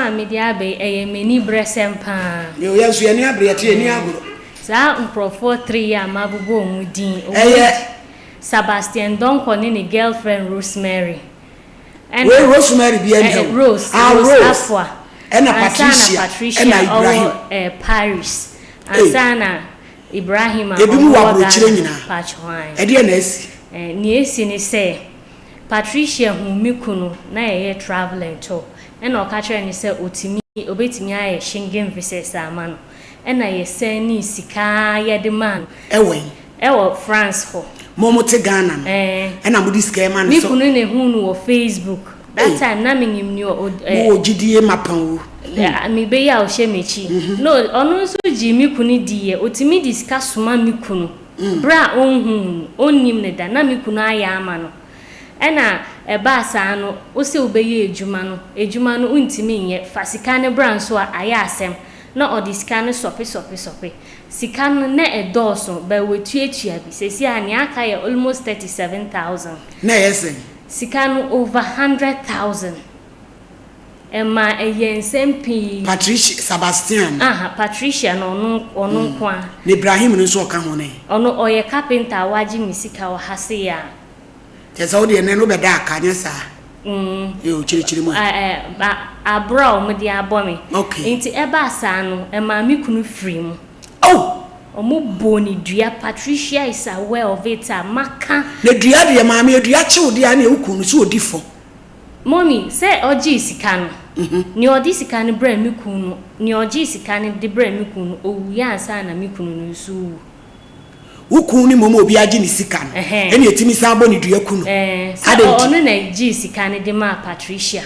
Asɛm a mede aba yi, ɛyɛ m'aniberesɛm paa. Yo, yɛn nso yɛn ani abere, yɛte yɛn ani agorɔ. Saa nkurɔfoɔ tri yi a mabobɔ wɔn din, wɔn Ɛyɛ. Sebastian Donkor ne ne girlfriend Rosemary. Ɛna Wei Rosemary bi ɛnhɛ eh, o. Rose, Ah, Rose Rose. Afua. Ɛna Ansa na Patricia, Patricia ɛna Ibrahim. ɔwɔ eh, Paris. Ei. Ansa na Ibrahim a Ebi mu ɔno wɔ wɔ aburokyire Ghana. nyinaa. Pakyɛ Ɛdeɛ na asi. Eh, nea esi ne sɛ, Patricia huu me kunu na yɛyɛ travel and tour. Ɛna ɔka kyerɛɛ no sɛ otumi, obetumi ayɛ Schengen visas ama no. Ɛna yɛsɛnee sika yɛde maa no. Ɛwɔ he? Ɛwɔ France hɔ. Mo mo te Ghana no, Eh. ɛna mode sika ɛma no Me sɛ. kunu na ehuu no wɔ Facebook. That Ei. time na menim nea o eh. Mowɔ gyidie mapa o. Me ba yi a ɔhyɛ m'akyi. No, ɔno nso gyee me kunu diiɛ. Otumi de sika soma me kunu berɛ a ɔnhuu no, ɔnnim no da. Na me kunu ayɛ ama no. Ɛna ɛbaa saa no, wo se wobɛyɛ adwuma no, adwuma no wontumi nyɛ, fa sika no bra nso a, ayɛ asɛm. Na ɔde sika no sɔpe sɔpe sɔpe. Sika no na ɛdɔɔso, but watuatua bi. Seesei a nea aka yɛ almost 37,000. Na ɛyɛ sɛn? Sika no over 100,000. Ɛmaa ɛyɛɛ nsɛm pii. Patricia, Sebastian no. Aha, Patricia no, ɔno, ɔno nko ara. Na Ibrahim no nso ɔka ho ne? Ɔno, ɔyɛ carpenter a wagye me sika wɔ ha sei a. Kyerɛ sɛ wo deɛ nnɛ no wobɛda aka, nyɛ saa? Yoo, kyerɛkyerɛ mu ɛ. Ɛ, aborɔ a wɔde abɔ me. Okay. Nti ɛbaa saa no, ɛmaa me kunu firii mu. Oh! Wɔbɔɔ no dua, Patricia is aware of it a, maka. Na dua deɛ, maame, dua kye wo deɛ a, ɛnneɛ wo kunu no, sɛ ɔdi fɔ. Mummy, sɛ ɔgyee sika no, nea ɔde sika no brɛɛ me kunu no, nea ɔgyee sika no de brɛɛ me kunu no, ɔwuiɛ ansa na me kunu no nso rewu. Wo kunu no mmom a obi agye ne sika no, ɛnna ɛtumi san bɔ ne dua ku no. Ɛɛ, sɛ Adɛn nti? ɔno na gyee sika no de maa Patricia.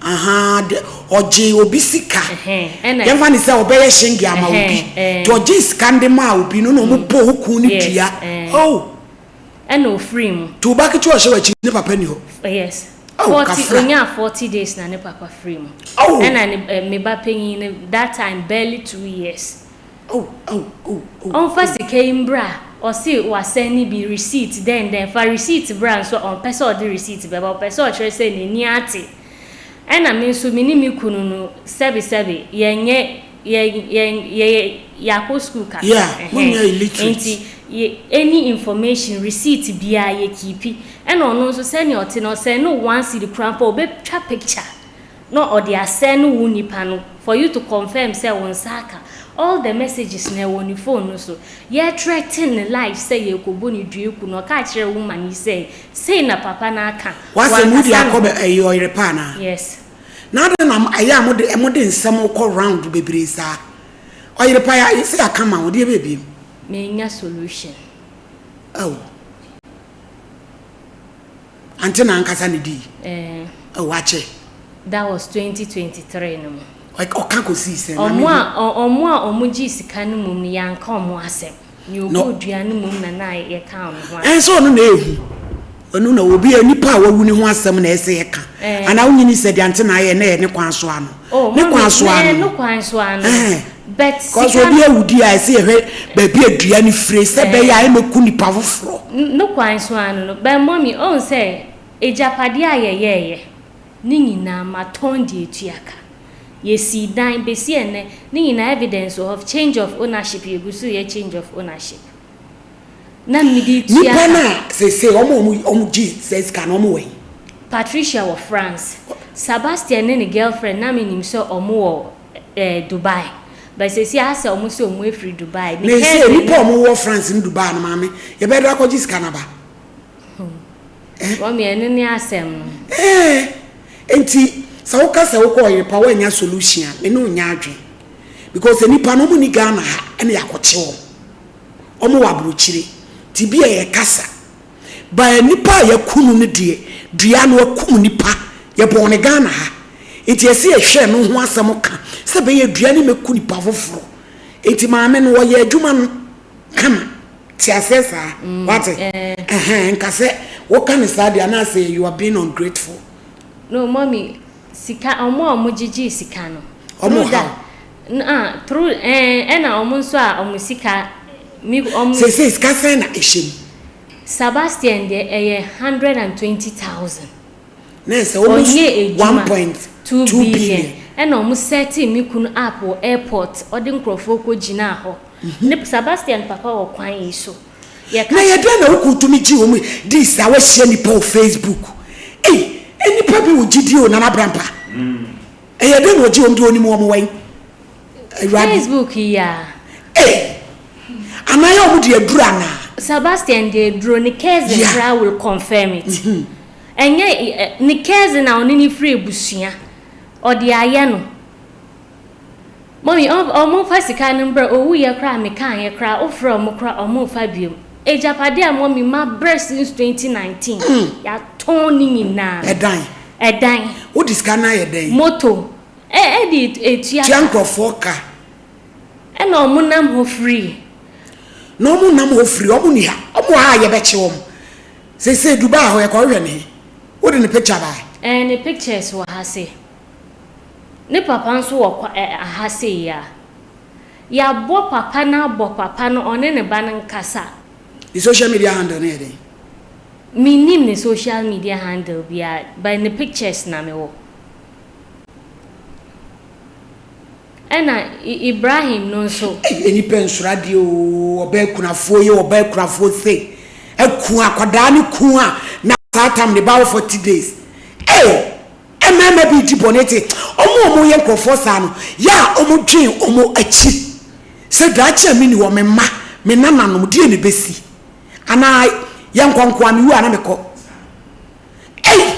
Ahaa, de, ɔgyee obi sika. Ɛhɛn, ɛna. Yɛmfa no sɛ ɔbɛyɛ shenge ama Ɛhɛn, obi. ɛɛ. Nti ɔgyee sika no de maa obi no, na wɔbɔɔ wo kunu no Yes, dua. ɛɛ. Oh! Ɛna ɔfirii mu. Nti wo ba ketewa a ɔhyɛ w'akyi no, ne papa nni hɔ? Yes. Oh, 40, kafra. ɔnyaa 40 days na ne papa firii mu. Oh! Ɛna ne, eh, me ba panyin no, that time barely 2 years. Oh, oh, oh, oh. Ɔmfa sika yi mbra, ɔse wasɛne bi, receipt dɛn dɛn, fa receipt bra nso a, ɔmpɛ sɛ ɔde receipt bɛba, ɔpɛ sɛ ɔkyerɛ sɛ n'ani ate. Ɛna me nso me ne me kunu no, sɛbe sɛbe, yɛnyɛ, yɛ, yɛ, yɛyɛ, yɛakɔ school kakra, Yeah, ɛhɛn, monyɛ illiterate. nti yɛ, any information, receipt biara yɛ keepi. Ɛna ɔno nso sɛnea ɔte no, ɔsɛne wo 1 cedi koraa mpo a, ɔbɛtwa picture na ɔde asɛne wo nipa no for you to confirm sɛ wo nsa aka. All the messages na ɛwɔ ne phone no so. Yɛ threaten ne life sɛ yɛrekɔbɔ ne dua ku no, ɔkaa kyerɛɛ woman yi sɛ, sei na papa no aka. W'asɛm wode Wankasa akɔ ne bɛ ho. ɛyɛ ɔyere pa anaa? Yes. Na adɛn na ɛyɛ a mode mode nsɛm kɔ round bebree saa? Ɔyere pa yɛ sɛ yɛaka ma wo deɛ bɛɛ biem. Mennya solution. Oh. Ante na ankasa ne dii? Eh. Oh, akyɛ. That was 2023 no mu. Ɔka kɔsii sɛn? Ɔmo a ɔmo a ɔmo gyee sika no mmom no, yɛanka ɔmo asɛm. Nea No. ɔbɔɔ dua no mmom na na yɛka ɔno ho asɛm. Ɛnsɛ ɔno na ehu. Ɔno na obi a nipa a wawu ne ho asɛm na ɛsɛ yɛka. Eh. Anaa wonyini sɛ deɛ ante na ayɛ na ɛyɛ ne kwan so ano. Oh, Ne mommy, kwan so na ɛyɛ ano. no kwan so ano. Ɛhɛn. But Because sika obi no. awu di a ɛsɛ yɛhwɛ baabi a dua no fire sɛ ɛbɛyɛ a Eh. ɛmmɛku nipa foforɔ. No kwan so ano no. But mommy, ɔhu sɛ agyapadeɛ a yɛyɛeɛ ne nyinaa matɔn de atua ka. Yɛsii dan, bɛsi ɛnnɛ, ne nyinaa evidence wɔ hɔ, change of ownership, yɛgu so reyɛ change of ownership. Na mede tua Nipa no ka. a seesei wɔn a wɔn gye saa sika no wɔn wɔ he? Patricia wɔ France. Sebastian ne ne girlfriend na menim sɛ wɔn wɔ eh, Dubai. But seesei asɛ wɔn sɛ wɔn afiri Dubai. Me Na seesei cousin nipa a no. wɔn wɔ France ne Dubai no maame, yɛbɛyɛ dɛ akɔgye sika no aba? Eh? Mummy, ɛno ne asɛm no. Eh, enti sɛ woka sɛ wokɔ ɔyerepa woannya solution a, me ne wo nyɛ adwene. Because nnipa no wɔn nni Ghana ha ɛna yɛakɔkye wɔn. Wɔn wɔ abrokyire. Nti bi a ɛyɛ kasa. But nipa a yɛaku no no deɛ, dua no akum nipa. Yɛbɔɔ no Ghana ha. Nti ɛsɛ yɛhwɛ ɛno ho asɛm ka sɛ ɛbɛyɛ dua no mmɛku nipa foforɔ. Nti maame no ɔyɛ adwuma no kama. Te aseɛ saa. Wate? Ɛhɛn, nka sɛ woka no saa deɛ anaasɛ you are being ungrateful. No mummy, sika, ɔmo a ɔmo gyegyee sika no. Ɔmo Through haw. that, ah, through, ɛɛ, ɛna ɔmo nso a ɔmo sika, me, ɔmo. Seesei sika sɛn na ɛhyɛ mu? Sebastian deɛ ɛyɛ 120,000. Na ɛsɛ almost Ɔnyɛ one adwuma point 2 two billion. billion. Ɛna ɔmo setting me kunu up wɔ airport, ɔde nkurɔfoɔ kɔ gyinaa hɔ. Ne Sebastian papa wɔ kwan yi so. Yɛka Na yɛ dɛn na wo kunu tumi gye wɔn dii saa? Wahyia nnipa wɔ Facebook. Ei, nnipa bi wɔ gyidie o, Nana Abrampa. Ɛyɛ dɛn na ɔgye wɔn di? Ɔnim wɔn wɛn? Awurade. Facebook yi a. Ei! Anaa yɛ wɔn de aduro anaa? Sebastian de aduro, ne cousin koraa will confirm it. Ɛnyɛ ne cousin a ɔne no firi abusua, ɔde ayɛ no. Mummy ɔmo nfa sika no mbrɛ owu yɛ koraa mekaa yɛ koraa wo frɛ ɔmo koraa ɔmo nfa biom agyapadeɛ a mummy ma brɛ since 2019 yatɔn ne nyinaa Ɛdan. ɛdan. Wo de sika no ayɛ dɛn? Moto ɛ ɛde etua Tua ka. nkorɔfoɔ ka. Ɛna ɔmo nam hɔ free. Na ɔmo nam hɔ free ɔmo ni ha ɔmo wɔ ha a yɛbɛkye wɔn seisei Dubai hɔ yɛkɔ hwehwɛ ne he wo de ne picture bae. Ɛɛ ne pictures wɔ ha se. Ne papa nso wɔ kwa ɛ ha sei a. Yɛabɔ papa no abɔ papa no ɔne ne ba no nkasa. Ne social media handle no yɛ dɛn? Mennim ne social media handle biara but ne pictures na mewɔ. Ɛna Ibrahim no nso. Ei nnipa nsuro adeɛ oo ɔbaa kunafoɔ yi ɔbaa kunafoɔ sei aku akwadaa no ku a na saa tam ne ba wɔ 40 days ei. Mmarima bi redi bɔne te wɔn a wɔyɛ nkurɔfoɔ saa no, yɛ a wɔdwen wɔn akyi sɛ daakye a menni hɔ, me mma, me nananom, deɛn na ɛbɛsi? Anaa yɛnkɔ nko a, mewu a na mekɔ. Ei!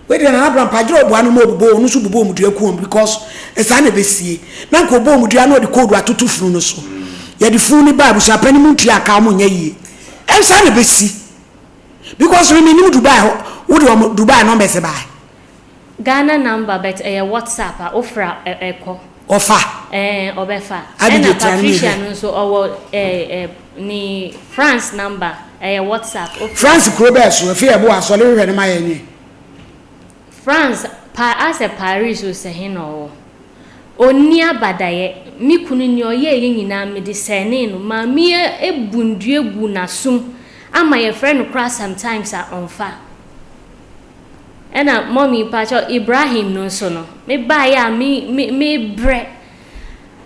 Wei deɛ Nana Abraham Pagyerɛ ɔboa no ma ɔbobɔ ɔno nso bobɔ wɔn dua ku wɔn because saa na ɛbɛsie. Na nka ɔbɔ wɔn dua na ɔde koodu atoto funu no so. Yɛde funu no ba abusuapanin mu ntua ka wɔn nyɛ yie. Ɛnsaa na ɛbɛsi. Because me menim Dubai hɔ wo de wɔn Dubai numbers bae. Ghana number but ɛyɛ WhatsApp a wo frɛ a ɛkɔ. Ɔfa. Ɛɛ ɔbɛfa. Abigail Ɛna try ne Patricia hwɛ. no nso ɔwɔ ɛɛ ne France number ɛyɛ WhatsApp wo frɛ a. France kuro bɛɛ so afei ɛbo asɔre hwehwɛ no ma yɛn nie. France pa asɛ Paris o sɛ he na ɔwɔ. Ɔnni abadaeɛ. Me kunu nea ɔyɛeɛ nyinaa mede sɛnee no. Maame yi abu nnua guu n'asom ama yɛfrɛ no koraa sometimes a ɔmfa. Ɛna mummy mpakyɛw Ibrahim no nso no, mebaeɛ a me me mebrɛ.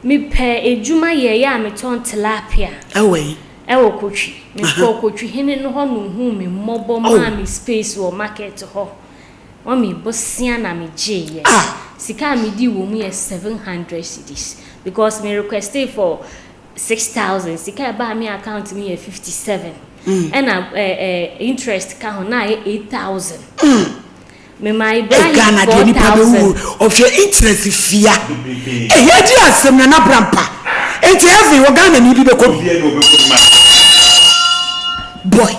Mepɛɛ adwuma yɛeɛ a metɔn tilapia. Ɛwɔ he? Ɛwɔ Kotwi. Mekɔɔ Kotwi hene no hɔ na ɔhuu me mmɔbɔ maa me space wɔ market hɔ. Mummy, bosea na me gyee yɛ. Sika a me dii wɔ mu yɛ 700 cedis because me requestee for 6000, sika a ɛbaa me account mu yɛ 57. Ɛna eh, eh, interest ka ho na ayɛ 8000. Me maa Ibrahim Ghana deɛ nipa bɛ 4000. wu ɔhwɛ interest fia ɛyɛ adi asɛm na nabra mpa nti heaven wɔ Ghana ni bi bɛkɔ bi boy.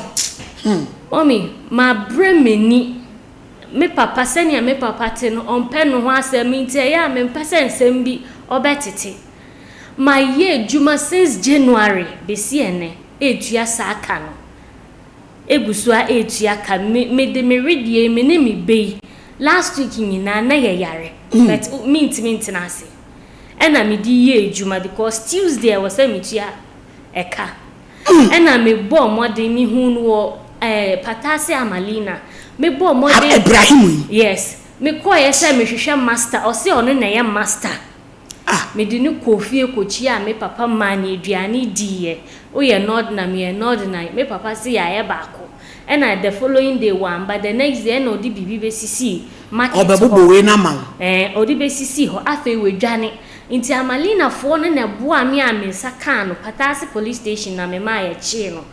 Mummy, mabrɛ m'ani. Me papa, sɛnea me papa te no, ɔmpɛ ne ho asɛm nti ɛyɛ a mempɛ sɛ nsɛm bi ɔbɛtete. Mayɛ adwuma since January bɛsi ɛnnɛ retua saa ka no. Egu so ara retua ka. Me, mede me wedeɛ yi, me ne me ba yi, last week nyinaa na yɛyare but mentumi ntena ase. Ɛna mede yɛ adwuma because Tuesday ɛwɔ sɛ metua ɛka. Ɛna me bɔɔ mmɔden me huu no wɔ ɛɛ Patase Amalina me bɔɔ mmɔden. Ibrahim yi. Yes me kɔɔɛ sɛ me hwehwɛ master ɔse ɔno na ɛyɛ master. Ah. Me de no kɔɔ fie kɔ kyiaa me papa maa no aduane diiɛ woyɛ nɔdna me yɛ nɔdna me papa se yɛayɛ baako ɛna the following day wamba the next day ɛna ɔde biribi bɛsisii market hɔ. Ɔbɛbobɔ wei no ama wo. Ɛɛ ɔde bɛsisii hɔ afei wadwane. Nti Amalinafoɔ no na ɛboaa me a me nsa kaa no, Patase Police Station na me maa yɛkyee no.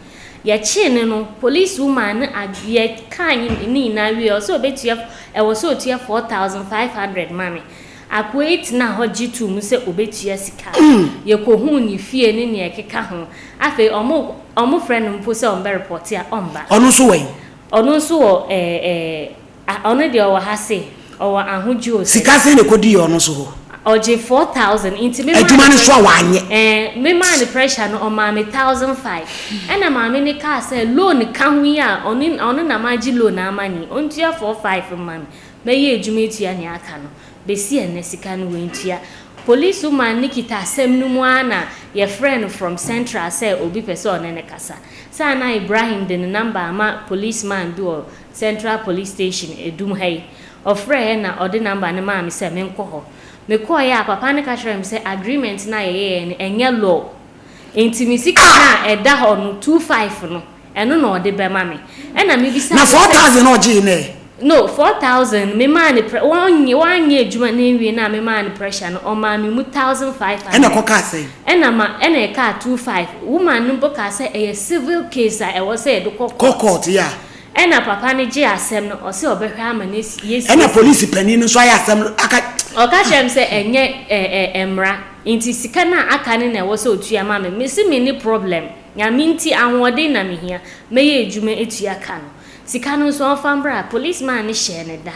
Yɛkyee no no, police woman no ag yɛkaa ne nyinaa wieɛ, ɔsɛ ɔbɛtua, ɛwɔ sɛ ɔtua 4,500 ma me. Akoa yi tenaa hɔ gye too mu sɛ ɔbɛtua sika no. Yɛkɔhuu ne fie ne nea ɛkeka ho. Afei ɔmo ɔmo frɛ no mpo sɛ ɔmbɛrepɔte a, ɔmba. Ɔno nso wɔ he? Ɔno nso wɔ ɛɛ ɛɛ Ah ɔno deɛ ɔwɔ ha se ɔwɔ ahodwo o sɛ. Sika sɛn na ɛkɔdii ɔno nso hɔ? Ɔgye 4000 nti me maa Adwuma no no nso a pressure wanyɛ. ɛɛ me maa no pressure no ɔmaa me 1005 ɛna maame no kaa sɛ loan ka ho yi a ɔno ɔno na magye loan ama no yi ɔntua 45 mma me mɛyɛ adwuma atua nea aka no bɛsi ɛnnɛ sika no wantua. Police woman no kita asɛm no mu ara na yɛfrɛɛ no from central sɛ obi pɛ sɛ ɔne no kasa. Saa na Ibrahim de ne number ama police man bi wɔ Central Police Station Adum ha yi. Ɔfrɛeɛ na ɔde number no maa me sɛ menkɔ hɔ. Mekɔeɛ a papa no ka kyerɛɛ me sɛ agreement no a yɛyɛeɛ no ɛnyɛ law. Nti me sika no a ɛda hɔ no 25 no ɛno na ɔde bɛma me. Ɛna mebisaa Na no sɛ. 4000 na ɔgyee no ɛ? No, 4000 no memaa no prɛ wɔnyɛ wanyɛ adwuma no anwie no a memaa no pressure no ɔmaa me mu 1500. Ɛna ɛkɔkaa sɛn? Ɛna ma ɛna ɛkaa 25. Woman no mpo kaa sɛ ɛyɛ civil case a ɛwɔ sɛ yɛde kɔ Kɔ court. court, yeah. Ɛna papa no gyee asɛm no, ɔse ɔbɛhwɛ ama no asi, yɛasiesie. Ɛna polisi panin no nso ayɛ asɛm no aka. Ɔka kyerɛɛ me sɛ ɛnyɛ ɛ ɛ mmara, nti sika no a aka no na ɛwɔ sɛ ɔtua ma me. Mese menni problem, Nyame nti ahoɔden na mehia, mɛyɛ adwuma atua ka no. Sika no nso ɔmfa mbra. Police man no hyɛɛ no da,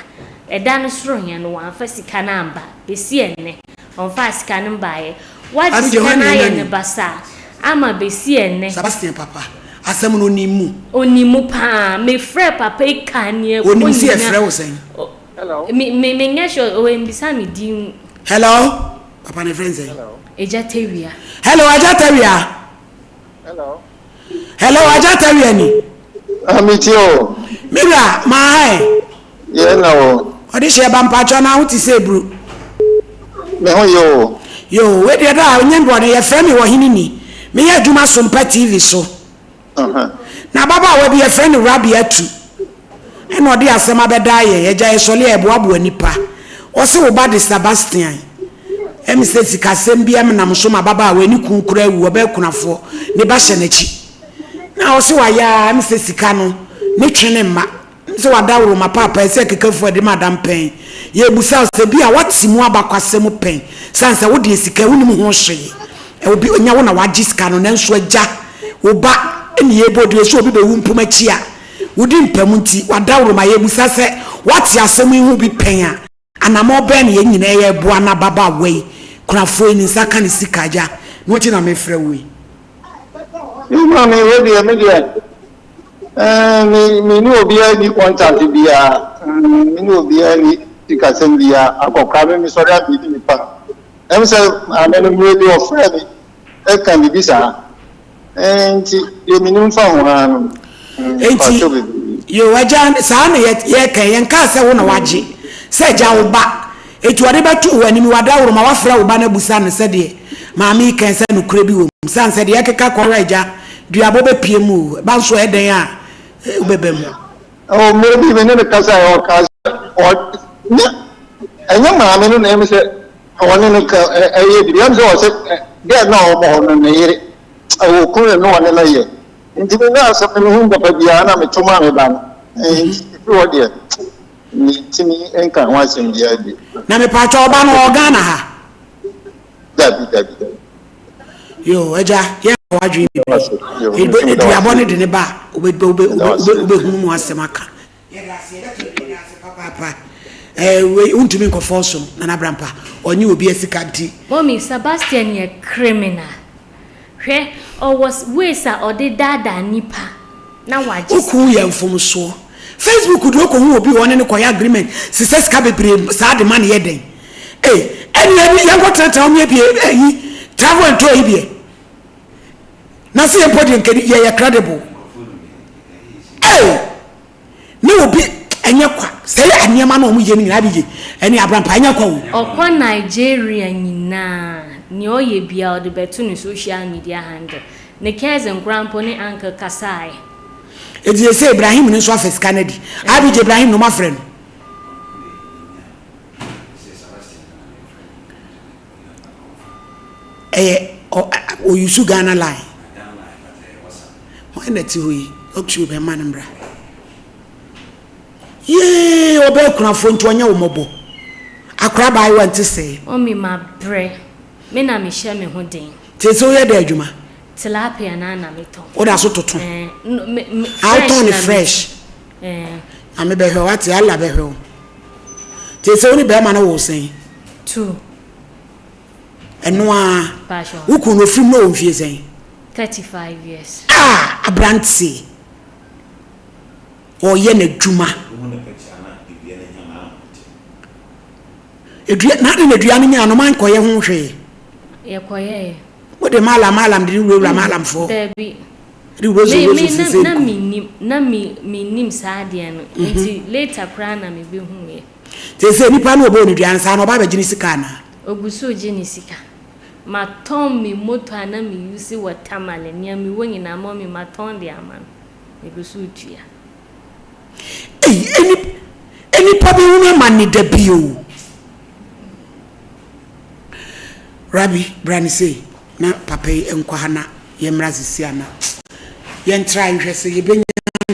ɛda no soro heɛ no wamfa sika no amba, bɛsi ɛnnɛ. Ɔmfaa sika no mbaeɛ. Wagye Abigya, sika hwan no na ayɛ ɛna no ni? basaa ama bɛsi ɛnnɛ. Sebastian papa, asɛm no ɔnim mu. Ɔnim mu paa. Me frɛɛ papa yi kaa nea ɛkɔ Ɔnim sɛ nyina. yɛfrɛ wo sɛn? Hello. Me me menyɛ sure, ɔammisa me din. Hello, papa no yɛfrɛ no sɛn? Hello. Agya Tawia. Hello, Agya Tawia. Hello. Hello, Agya Tawia ni. Ah, me tie o. Me wura, maa ha ɛ. Yɛ na o. Ɔde hyɛ ba mpakyɛw na ho te sɛ eburu. Me ho yɛ o. Yoo, wei deɛ da a ɔnyɛ bɔne, yɛfrɛ me ɔhene ni. Meyɛ adwuma Sompa TV so. Na ababaawa bi yɛfrɛ no Rabiatu ɛna ɔde asɛm abɛdaa yɛn. Agya yɛsɔle a yɛboaboa nnipa. Ɔse wo ba de Sebastian. Ɛm sɛ sikasɛm bi ɛmenam so ma ababaawa yi ne kun koraa awu, ɔbɛyɛ kunafoɔ, ne ba hyɛ n'akyi. Na ɔse wayɛ a ɛm sɛ sika no ne twe ne mma. Ɛm sɛ wadaworo ma paapa ɛsɛ akekafoɔ ɛde ma adampɛn. Yɛbusa wo sɛ bi a woate mu abakwasɛm pɛn sane sɛ wodeɛ sika wonim ho hwee. Obi nyɛ wo na wagye sika no nanso agya wo ba ne yɛbɔ dua sɛ obi bɛwu mpom akyi a wodi mpamu nti wadaworo ma yɛbusa sɛ woate asɛm yi ho bi pɛn a? Anamɔn bɛn na yɛn nyinaa yɛreboa na ababaawa yi, kunafoɔ yi, ne nsa ka ne sika agya? Ɛno nti na mefrɛ wo yi. Me maame wei deɛ me deɛ eh, me me ne obiara ni contact biara mm, me ne obiara ni sikasɛm biara akɔkora me mesɔre a medi me pa ɛm sɛ maame no mmerɛ bi ɔfrɛ me ɛka biribi saa eh, nti deɛ menim fa ho ara no mm, Enti, mpakyɛw bebree. yoo, agya, saa na yɛ, yɛreka yi, yɛnkaa sɛ wo na wagye, sɛ agya wo ba, enti ɔde bɛto wo anim, wadaworo ma woafrɛ wo ba no abusa no sɛdeɛ maame yi kae sɛ nokorɛ bi wɔ mu, sane sɛ deɛ ɛkeka kɔ ara agya, duabɔ bɛpue mu o, ɛba nso a ɛyɛ dɛn a wobɛba mu. Oh, mmerɛ bi me ne no kasaeɛ, ɔkaa sɛ ɔ, nyɛ, ɛnyɛ maame no na ɛyɛ me sɛ ɔne no ka, ɛyɛ biribi, ɛyɛ me sɛ ɔsɛ girl no a ɔwɔ hɔ no ne yere, ɛwɔ kunu na ɔne no yɛ. Nti me nyaa asɛm no mehu papa biara na meto maa me ba no. Nti ɛfiri hɔ deɛ mentumi nka ho asɛm biara bio. Na mepatwɔ ɔba no ɔwɔ Ghana ha? Dabi dabi dabi. Yoo agya yɛn ha wadwene bebree. Aduabɔ no de ne ba a wobɛhunu mu asɛm aka. Yɛda ase yɛda tumi yɛda ase papaapa. Ɛɛ wei wontumi nkɔ fɔɔso no Nana Abrampa ɔnye obi asika nti. Mummy, Sebastian yɛ criminal. Hwɛ, ɔwɔ ways a ɔde daadaa nnipa na wagye Wo kun sika. yɛ mfomsoɔ. Facebook deɛ wokɔhu obi wɔ hɔ ne no kɔyɛ agreement sesɛ sika bebree saa de ma no yɛ dɛn? Ei ɛneɛ ɛne yɛnkɔ tenatena hɔ mmie bie ɛyi travel and tour yi biɛ na sɛ yɛn mpo deɛ nka yɛyɛ credible ei. Ne obi ɛnyɛ kwa sɛ yɛ nneɛma na wɔn yɛ no nyinaa bi ye ɛne abrampa ɛnyɛ kwa o. Ɔkɔ Nigeria nyinaa nea ɔyɛ biaa ɔde bɛto ne social media handle. Ne cousin koraa mpo ne uncle kasaeɛ. Enti sesei Ibrahim no nso afa sika no adi. Abigya Ibrahim no moafrɛ no? Ɛyɛ ɔ ɔyusu Ghana line. Hwan na ɛte hɔ yi? Ɔtwe bɛma no mmra. Yee, ɔbɛyɛ kunafoɔ nti ɔnyɛ wo mmɔbɔ. Akora abaayewa nte sɛɛ. Mummy mabrɛ, me na mehyɛ me ho den. Te sɛ woyɛ dɛ adwuma? Tilapia na na metɔn. Woda so toto? Ɛɛ, no, me, me, Ah, wotɔn ne fresh na fresh. meti. Ɛɛ. Nyame bɛhwɛ wo, wate, Allah bɛhwɛ wo. Te sɛ wo ne bɛrima no woo sɛn? Two. Ɛno ara. Wo kunu no ofiri mu na ɔwɔ mfie sɛn? 35 years. Ah, aberanteɛ. Ɔreyɛ n'adwuma. Edua, na ade na dua no nyaa no mankɔyɛ ho hwee. Yɛkɔyɛɛ. Mo de malam malam de ne wurawura malamfoɔ. Dabi. De rozo Me rozo me na sensɛn na kum. mennim na me mennim saa adeɛ no nti later koraa na mebɛhuiɛ. Seesei nipa no a ɔbɔɔ no dua no, saa na ɔba abɛgye ne sika anaa? Ɔgu so regye ne sika. Matɔn me moto a na me use wɔ Tamale, nea mewɔ nyinaa mummy matɔn de ama no. Megu so retua. Ei, eni, enipa bɛhunu amane da bi o. Rabi, bra ne sei, na papa yi nkɔ ha na yɛmmra sisi ana. Yɛntra nhwɛ sɛ yɛbɛnya.